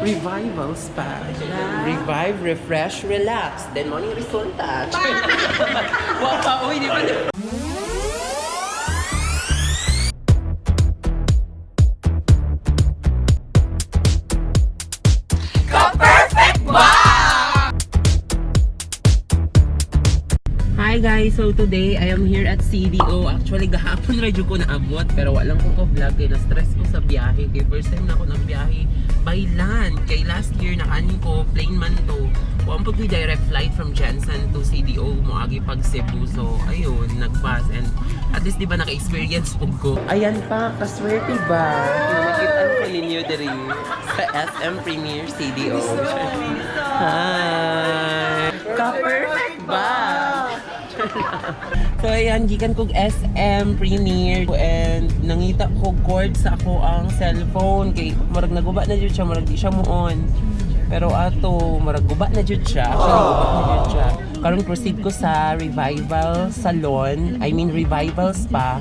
Revival Spa. Revive, refresh, relax. Then morning resulta. Wa pa, uy, di ba? Hi guys! So today, I am here at CDO. Actually, gahapon radyo ko naabot pero walang ko ko-vlog kay na-stress ko sa biyahe. Kay first time na ako nagbiyahe by land. Kay last year, nakanin ko, plane man to. Wa pag direct flight from Jensen to CDO, moagi pag Cebu. So, ayun, nag-bus and at least di ba naka-experience po ko. Ayan pa, kaswerte ba? Nakita ko ninyo diri sa SM Premier CDO. Hi! Ka-perfect ba? So ayan, gikan kog SM Premier and nangita ko cord sa ako ang cellphone kay murag naguba na jud siya, murag di siya mo-on. Pero ato, murag guba na jud siya. Actually, guba na jud siya. Karon proceed ko sa Revival Salon, I mean Revival Spa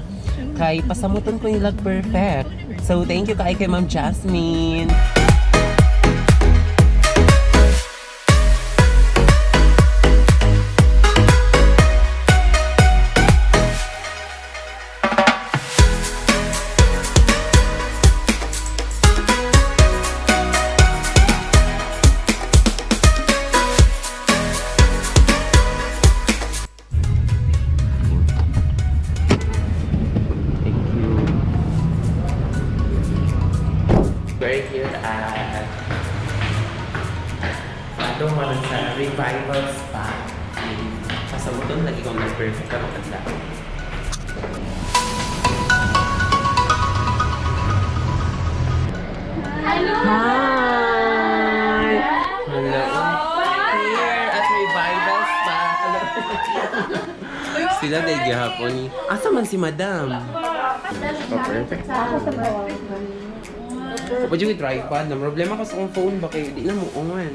kay pasamuton ko nilag perfect. So thank you kay Ma'am Jasmine. Thank you. We're here at Ato maron sa Revival Spa. Pasamuton lagi kong nag-perfect ka makadla. Hello! Hi! Hello! Here at Revival Spa. Hello. Sila na gihapon ni. Asa man si Madam? Oh, perfect. Pwede yung tripod na problema ko sa akong phone ba kayo di na mo on.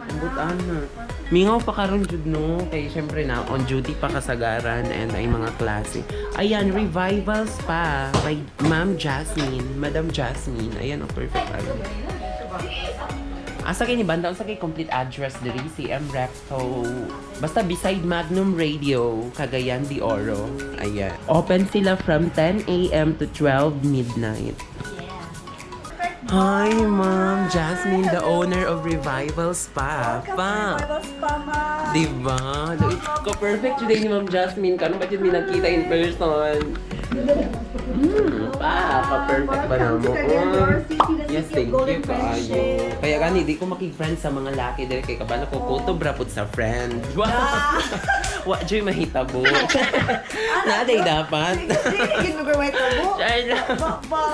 Ambot ana. Mingaw pa karon jud no kay syempre na on duty pa kasagaran and ay mga klase. Ayan, Revival Spa by Ma'am Jasmine, Madam Jasmine. Ayan, oh, perfect ano. Asa kay ni banda unsa kay complete address diri CM Recto. Basta beside Magnum Radio, Cagayan de Oro. Ayan. Open sila from 10 a.m. to 12 midnight. Hi, Ma'am Jasmine, the owner of Revival Spa. Welcome Pa. to Revival Spa, ma'am. Diba? Ko perfect today ni Ma'am Jasmine. Karon ba jud mi nagkita in person? Pa, pa-perfect ba na Welcome mo? to Cagayan de Oro City, the Yes, city of thank golden you kaayo. friendship. Kaya gani, di ko makig-friend sa mga laki dahil kay kabalo ko kutob ra pud sa friend. Wa, wa joy mahitabo. Naday dapat. Sige, mo may tabo. Char lang. Ba, ba.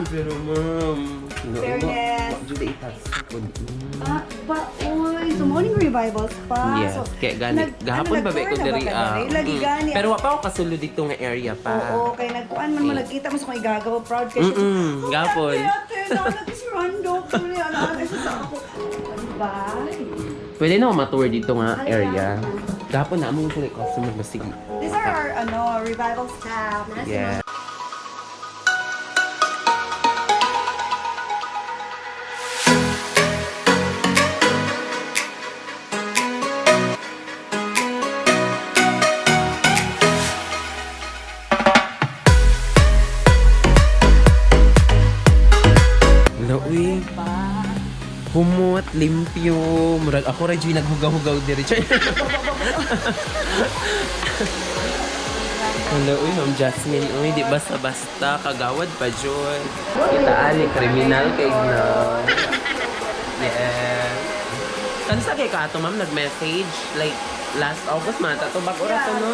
Pero ma'am, no, Fairness. wa joy itas. Ah, ba, uy. So, morning Revival Spa. Yes, So, kaya gani, gahapon ano, ba ba ko nag-tour na diri ba ka ah. diri? Lagi gani. Pero wa pa ako kasulod dito nga area pa. Oo, kaya nagkuan man mo, nagkita mo sa kong igagawa. Proud kayo siya. Mm-mm, gahapon. Ate, ate, nakalagi si Rondo. Kuni, ano, ano, siya sa ako. Ano ba? Pwede na ako matour dito nga Ay, area. Gahapon na mo sila customer basig. These are our, ano, revival staff. Yeah. Hello, uy. Humot, limpyo. Murag ako ra jud naghugaw-hugaw diri. Hello, uy, Ma'am Jasmine. Uy, di basta-basta. Kagawad pa, jud. Kita ali, kriminal kay na. Yeah. Kansa kay ka ato, ma'am, nag-message? Like, last August, mata to. Bago ra to, no?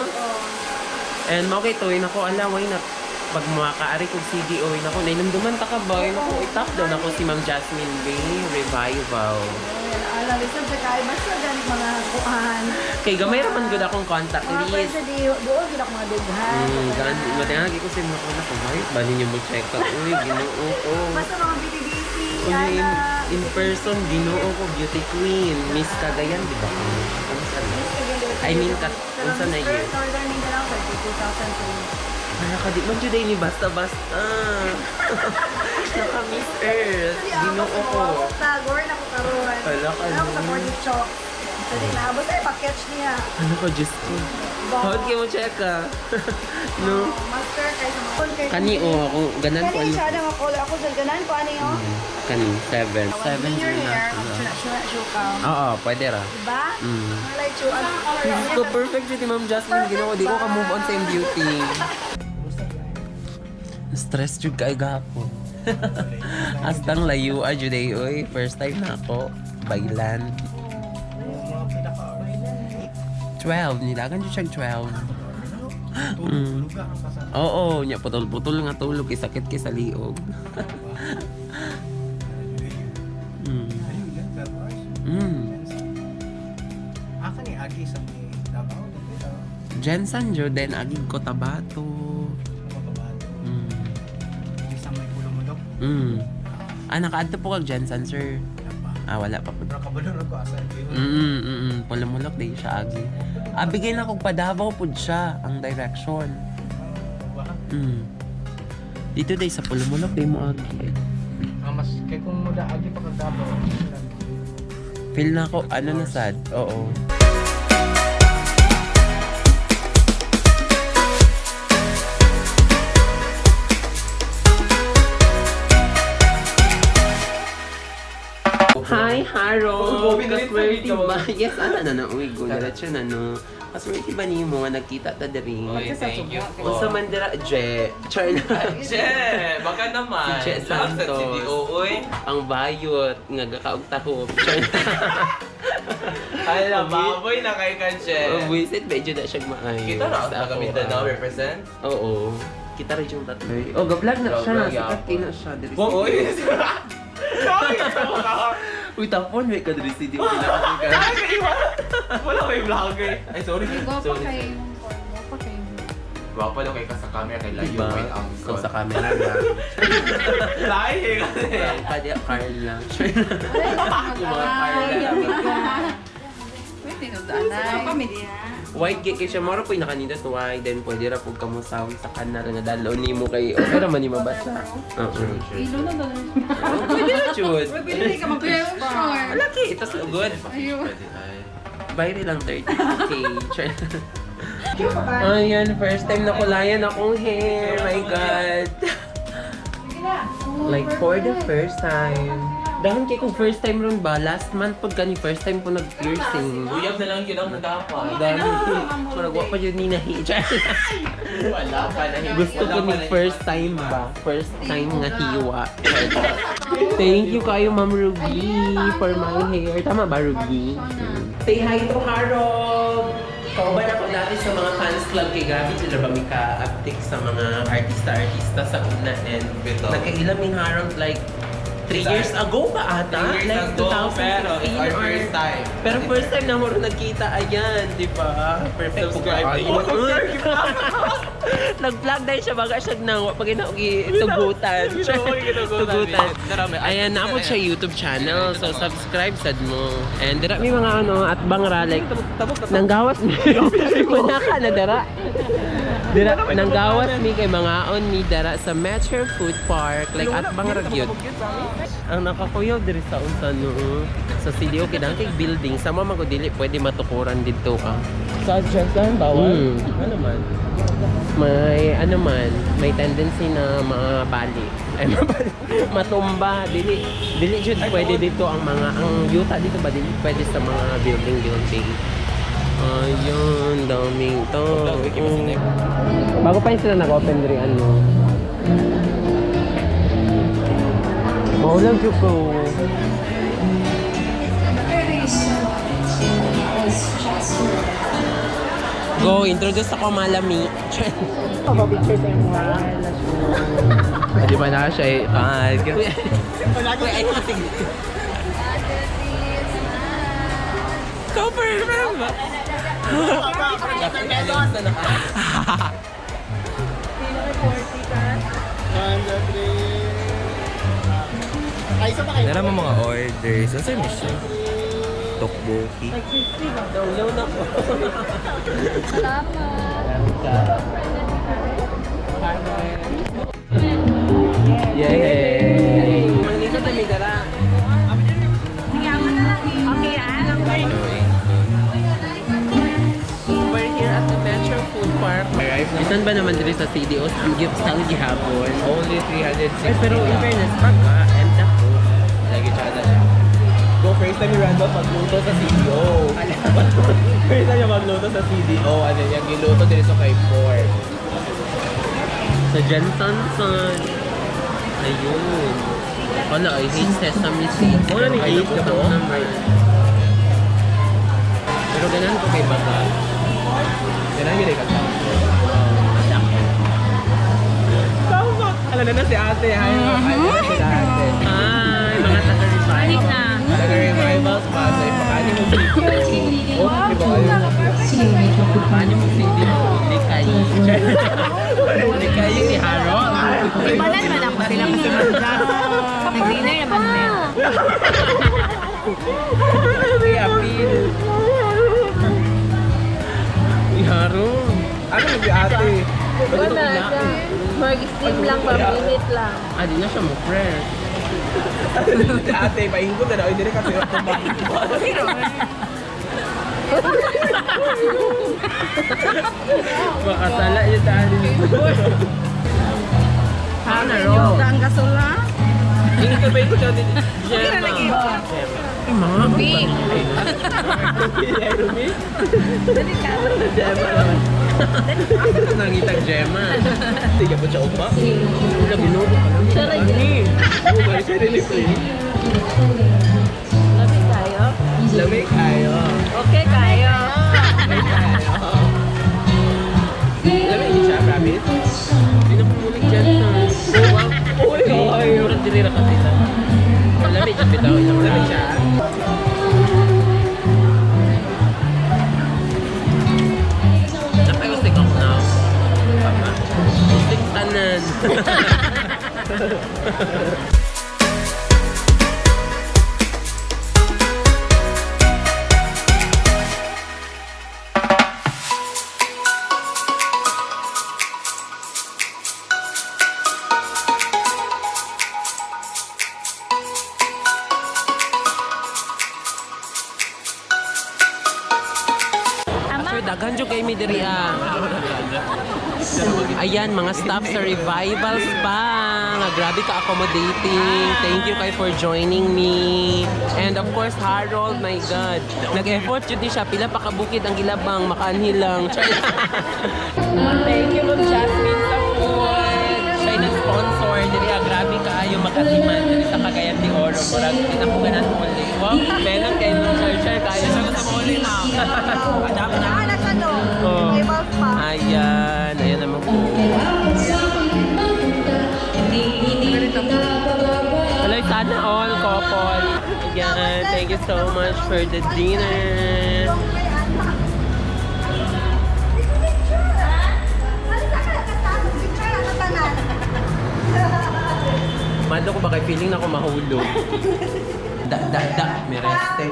And mao kay tuloy nako ala why not pag makaari kog CDO nako nainumduman ta ka ba nako itap daw nako si Ma'am Jasmine Bay Revival. Alam, isang sa kay basta ganit mga kuan. Kay gamay ra man gud akong contact Mga list. friends sa di, doon gid ako mga dughan. Gan matangagi ko sa nako nako may ba ninyo mo check out uy Ginoo ko. Basta mga BTBC, Uy, ana. in person Ginoo ko beauty queen Miss Cagayan di ba? Unsa na? I mean, unsa na year? Northern Mindanao, 2023. Wala ka, di man jud ni basta-basta. Naka Miss Earth. Ginoo ko. Tagor na ko karon. Hala ka, Ano ko sa no. 40 chalk. Dali na, basta ipa-catch niya. Ano ko, Diyos ko. Hawad kayo mo check ah. No? Master kay sa mga kay. Kani oh, ako ganan ko Kani ano. siya na makulay ako sa ganan ko ani oh. Kani, 7. 7 Your hair, mag-chura ka. Oo, pwede ra. Diba? Mm. Malay chura. Diyos ko, perfect yun ni Ma'am Jasmine. Ginoo, di ko ka-move on sa iyong beauty. Stress jud kay gahapon. Astang layo ah, jud ay, oy. First time na ako. By land. 12. Nilagan jud siyang 12. Oo, nya putol-putol nga tulog. Isakit kay sa liog. Aka ni Agi sa may Davao, dito. Jensen jud then agig Cotabato. Cotabato. Di sa may Pulumulok. Ah, nakaadto po kag Jensen, sir. Wala pa. Ah, wala pa po. Pero kabalo ra ko asa yun. Pulumulok day siya agi. Ah, bigay na kog pa-Davao pud siya ang direction. Ba? Dito day sa Pulumulok day mo agi. Ah, mas kay kung muda agi pa kag Davao. Feel na ako ano na sad. Oo. Hi, Harold! Kaswerte ba? Yes, ana na na. Uy, go. Diretso na, no. Kaswerte ba nimo nga nagkita ta diri? Oy, thank you po. Unsa man dira, Je? Char na. Je, baka naman. Si Je Love sa Santos. CDO, oy. Ang bayot nga gakaog tahop. Char na. Hala, baboy na kay ka, Je. Oh, Visit, medyo na siya maayo. Kita ra Sa sa ako, kami ah. na represent. Oo. Kita rin yung tatlo. Oh, ga-vlog na siya. Ga-vlog Sikat yapon. na siya. Diri Oo, oy. Uy, tapon. May ka diri city. Wala may vlogger. Ay, sorry. Guwapo Sorry. kayo yung Guwapo kayo. Gwapo lang kay ka sa camera kay layo Diba? wait ang So, sa camera na. Lahi kasi. Pwede, Carl lang. Yung mga Carl lang. Pwede White cake siya. Moro po yung nakanindot white. Then pwede ra po kamusaw sa kanal nga dalo ni mo kay okay ra man ni mabasa. Oo. Ilo na doon. Oh, pwede ra jud. Pwede ka mag-fish pa. Laki, ito so good. Ayun. Pwede ay. Bayri lang 30K. Char. Ayan, first time na kulayan akong hair. My God. Like, for the first time. Dahon kay kung first time ron ba, last month pag gani first time po nag-piercing. Uyab na lang yun ang dapat. Dami. So, nagwa pa yun ni nahi. Char. Wala pa na. Gusto ko ni first time ba? First time nga hiwa. Thank you kayo, Ma'am Ruby, for my hair. Tama ba, Ruby? Say hi to Harold! Kauban ako dati sa mga fans club kay Grabe sila ba may ka-uptick sa mga artista-artista sa una and Bitaw. nagkailam ni Harold like 3 years ago ba ata? 3 years Like ago, pero it's 2016 our or first time. Pero first time na mo rin nagkita, ayan, di ba? Perfect. Subscribe. Ay, nag-vlog dahil siya baga siya nang pag inaugi tugutan. Tugutan. Ayan, naabot siya YouTube channel. So subscribe sad mo. And dira may mga ano at bangra like nanggawas mi. Wala ka na dara. Dira nanggawas mi kay mga on mi dara sa Metro Food Park like at bangra gyud. Ang nakakuyaw diri sa unsa no. Sa CDO kay kay building sama man ko dili pwede matukuran didto ah. Sa Jensen bawal. Mm. Ano man? May ano man, may tendency na mabali. Ay mabali. Matumba dili dili jud pwede dito ang mga ang yuta dito ba dili pwede sa mga building building. Ayun, daming to. Bago pa yun sila nag-open diri ano. Maulang jud ko. Go, introduce ako malami. Di ba na siya eh? Ah, Wait, ay, sige. Go perfect ba? Nara mo mga orders. Ano sa'yo mission? Tokboki. Daulaw na ko. Salamat. Yay! Manglito ta mi dara. Okay ah. We're here at the Metro Food Park. Isan ba naman diri sa CDO? Sangyup gihapon. Only 360. Ay, pero in fairness, pagka, and ako. Lagi siya na siya. Go, first time ni Randolph magluto sa CDO. First time niya magluto sa CDO. Ano niya, giluto din ito kay pork. Sa Jensen Son. Ayun. Wala, I hate sesame seeds. Wala ni Ay, hate ka busog po? naman. Pero ganahan ko kay Baga. Yan ang ginay ka. Tama! Alam na na si ate. Hi, hi, si ate. Hi, mga taga-revival. na. Taga-revival spa. So, ipakanin mo CDO. Oh, di ba kayo? Paano mo CDO? Hindi kayo. Hindi kayo si Harold. Ibalan man ako sila kasi nag-dinner naman men. Si Apil. Si Harold. Ano yung si ate? Wala siya. Mag-steam lang ba? Minute lang. Ah, di na siya mo fresh. Si ate, paingkot na daw. Hindi rin kasi Makasala yung daan. Sana roll. Ang gasol. Ingkot ba siya din? Gemma. Ay, mga Ruby. Ay, Ruby? Gemma naman. Nangitag Gemma. Sige po siya ugma. Wala, binubo ka lang. Ani? Oh, balik siya rin free. Lamig tayo. Lamig kayo. Okay kayo. Lamig kayo. Lamig siya, promise. Hindi na pumulig dyan sa... Uy, Ay, ay. murag diri ra kasi sila. Lamig siya bitaw. Lamig siya. Napayusig ako now. Papa. Usig tanan. Sir, daghan jud kay mi diri ah. Ayan, mga staff sa Revival Spa. Nga, grabe ka accommodating. Thank you kay for joining me. And of course, Harold, my God. Nag-effort yun din siya. Pila pa kabukid ang gilabang, makaanhi lang. Char- Thank you, Ma'am Jasmine, sa food. Siya yung nag-sponsor. Diri, ah, grabe kaayo makatiman diri sa Cagayan de Oro. Murag, di na ko ganan uli. Wow, meron kayo ng share-share. Kaya siya gusto mo uli, ma'am. Ano siya no? Oh. May mouth pa. Ayan, ayan naman po. Hello, sana all couple. Ayan, thank you so much for the dinner. Mado ko ba kay feeling na ako mahulog? Da, da, da. May reste.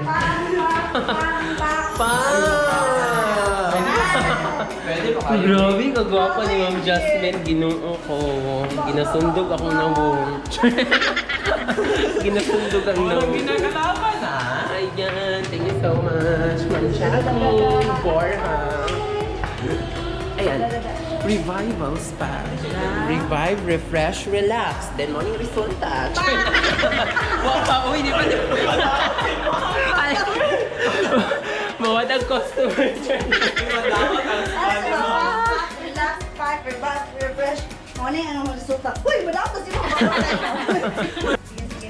Pa! Pwede ba kayo? Grabe, kagwapo ni Ma'am Jasmine. Ginoo ko. Ginasundog ako na buong. Ginasundog ang Walang nawong. ginagalaban ah. Ayan, thank you so much, Ma'am Jasmine Borja. Ayan, Revival Spa. Revive, refresh, relax. Then morning resulta. Wow, pa, uy, di ba? Ay, Mawad ang customer. Relax, five, revive, refresh. Morning, anong resulta? Uy, wala ko sino ba? Sige, sige.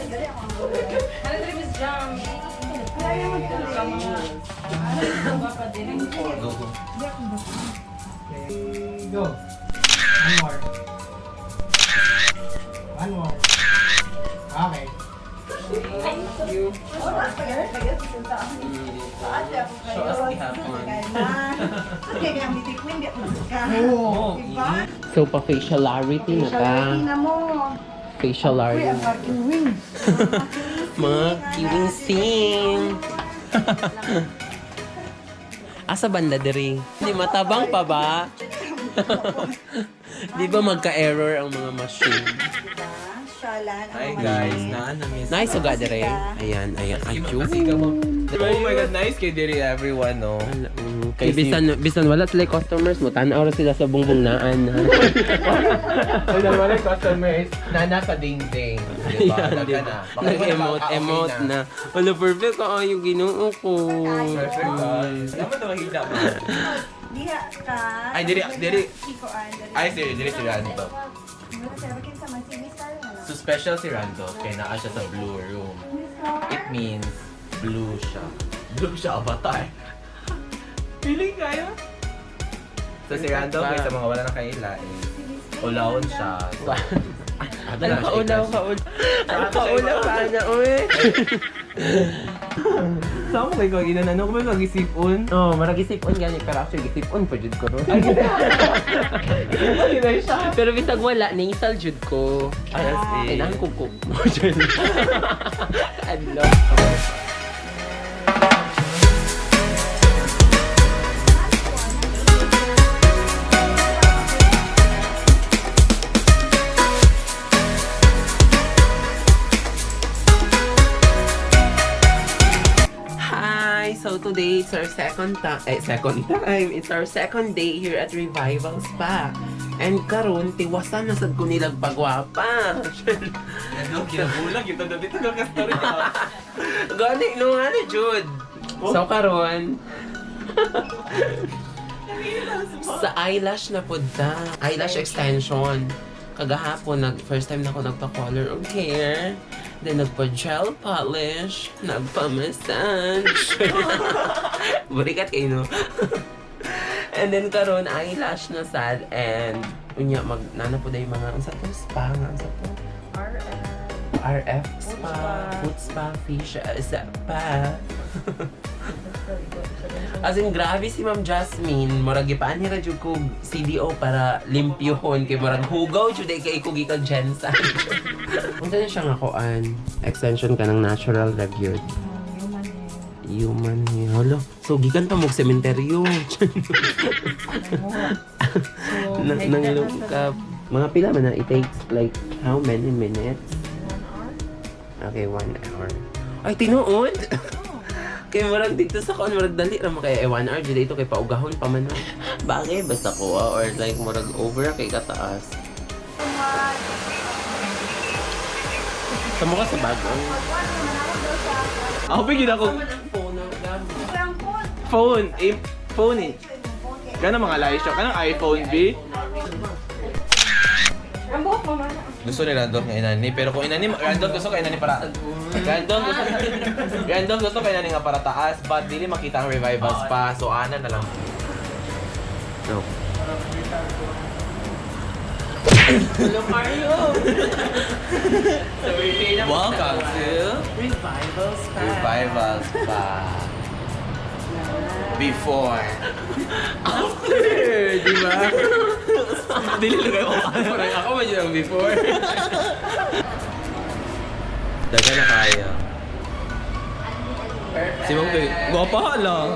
Dali ako ang gulo. Ano rin Miss Jam? Go, go. Go. One more. One more. Okay. Oras, pag-aral, pag-aral, resulta ako. Paati ako kayo. Show us gihapon. Kaya ang beauty queen, di ako ka. Oo. Diba? So, pa-facialarity na ka. Facialarity na mo. Uy, Facialarity. ang aking wings. Mga kiwing sing. Asa banda diri? Hindi matabang pa ba? Di ba magka-error ang mga machine? Diba? Shalan. Ang Hi mga guys, machine. na na-miss. Nice uga dire. Ayan, ayan. Ayun. Oh my God, nice kay diri everyone, no? Kay bisan bisan wala sila customers mo, tan-aw ra sila sa bungbong naan. Wala wala customers na nasa dingding. Diba? Ayan, di Daga ba? na. Baka Nag-emote, okay emote na. Wala, perfect ka yung ginoo ko. Perfect guys. Dapat na makita mo. Diha ka. Ay, diri, diri. Ikuan, diri. Ay, si diri si Randolph. Wala siya, kinsa man si Miss Carl na lang. So special si Randolph kaya naa siya sa blue room. Miss Carl? It means blue siya. Blue siya avatar. Feeling kaya? So si Randolph kay sa mga wala na kaila eh. Ulawon siya. So, ato Ano na ka siya ulaw ka ulaw? Ano ka ulaw ka na, uy? Saan mo kayo kaginan? Ano ko ba mag-isipon? Oh, marag isipon gani pero actually isipon pa jud ko ron. siya. Pero bisag wala nasal jud ko. Ay, as in. Ay, nang kuko. Adlo. Hi! So today it's our second time, eh, second time. It's our second day here at Revival Spa. And karon tiwasan na sad ko nilang pagwapa. Ano, kinabulag yung tanda dito ng kastori ka. Gani no ano jud. So karon sa eyelash na pud ta. Eyelash extension. Kagahapon nag first time na ako nagpa-color og hair. Then nagpa-gel polish, nagpa-massage. Burikat kayo no. And then karon eyelash na sad and unya mag nana po day mga unsa to spa nga unsa to? RF spa, foot spa, facial spa. As in, grabe si Ma'am Jasmine. Murag gipaan niya ra jud ko CDO para limpyohon kay murag hugaw jud ay kay ko gikan Jensen. Unsa na siya nga kuan? Extension ka ng natural ra gyud. Human hair. Hala. So gikan pa mo og sementeryo. Nang look up. Mga pila man na it takes like how many minutes? Okay, 1 hour. Ay, tinuod! Kay murag dito sa kon murag dali ra mo kay eh, 1 hour jud ito kay paugahon pa man. Bagay basta ko ah, or like murag over kay kataas. Sa mukha sa bago. Ako bigyan ako Ang phone ang gamit. Ang phone. phone. Eh, phone eh. Gana mga live show. Kanang iPhone B. Ang buhok mo man. Gusto ni Randolph nga inani, pero kung inani, Randolph gusto kay inani para Randolph gusto Randolph gusto kay inani nga para taas, but dili makita ang revival spa, so ana na lang. No. Hello, Mario! So we're here na Welcome to Revival Spa. Revival Spa. Before. After! Di ba? Dili lang kayo. Parang ako man yun ang before. Daga na kaya. Si Ma'am kay, gwapa lang.